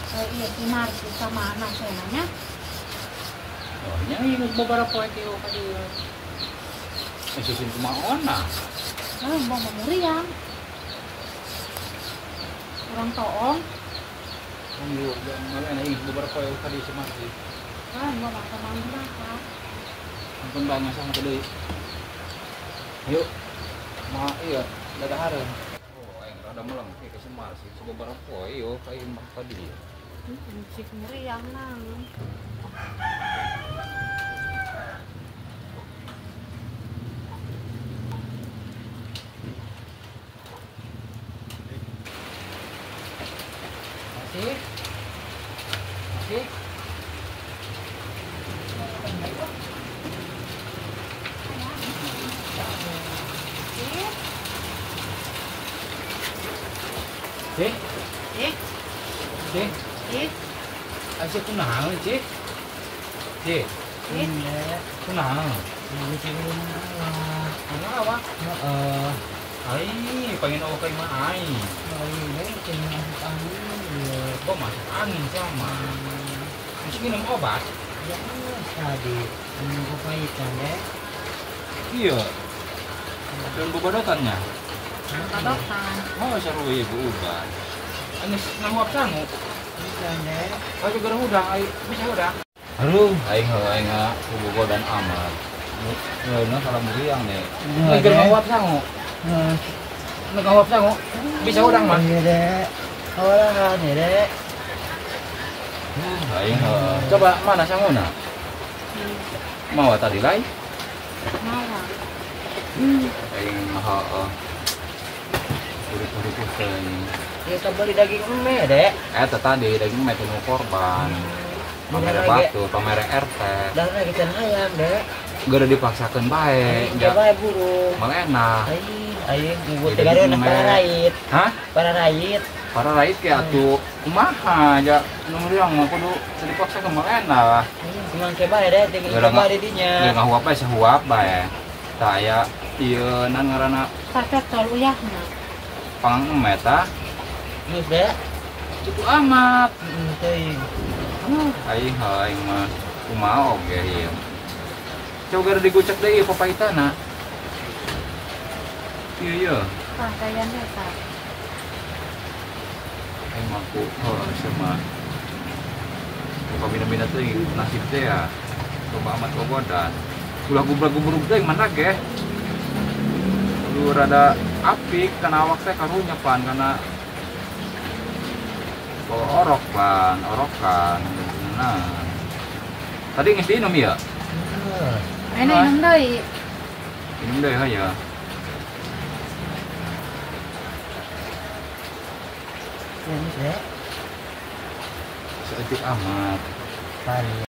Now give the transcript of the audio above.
Iya si Marsi sama anak saya. Oh, nya ieu beberapa poe kieu ka dieu. Susun kumaha ona? Ah, mau muriang. Urang toong. Tunggu, malah ini beberapa poe ka dieu si Marsi. Ah, mau makan mangga. Ampun bang ngasah mah deui. Ayo. Ma iya, dadahareun. Oh, aing rada meleng ke si Marsi beberapa poe ieu ka imah ka dieu. Cik meriang nang. Masih? Masih? Cik? Cik? Cik? Cik? Asyik kunaon, Cik? Cik? Kunaon? Cik kunaon? Heeh. Ai, pengen awak ka imah aing. Ai, pengen masuk angin. Kok masuk angin sama? Masih minum obat? Ya, tadi minum kepahitan deh. Iya. Dan bobodotannya? Bobodotan. Oh, seru ibu ubat. Anis ngahuap sangu. Bisa deh. Oh, juga udah, bisa udah. Aduh, aing aing bobogodan amat. Ngeunah kalau muriang deh. Ngeger ngahuap sangu. Ngahuap sangu. Bisa udang mah. Iya deh. Olahan ya deh. Aing coba mana sanguna? Mau tadi lain? Mau. Aing heeh. Urip-urip teh. Ya beli daging eme dek. Eta tadi daging eme teh korban. Pamere batu, pamere RT. Dan lagi can hayam dek. Geura dipaksakeun bae. Ja bae buru. Malah enak. Aing, aing ngubur teh gareuna para rait. Hah? Para rait. Para rait ke atuh kumaha ja nu muriang mah kudu dipaksakeun malah enak. Aing kumaha ke bae dek teh bae di dinya. Geura ngahuap bae sahuap bae. Tah aya ieu nan ngaranna cocol uyahna. Pang eme tah. Geus dek. Cukup amat. Heeh teuing. Aing aing mah kumaha oge ieu. Coba gara digucek deui papahitana. Iya iya. Tah kayan eta. Aing mah ku heuh sama. Buka bina-bina teuing nasib teh ya. Coba amat gogodan. Ulah gubrag-gubrug teh mana ge. Kudu rada apik kana awak teh karunya pan kana orok pan, orokan. Nah. Tadi geus diinum ya? Ini minum deui. Minum deui heuh ya. Ya, Seetik amat. Pari.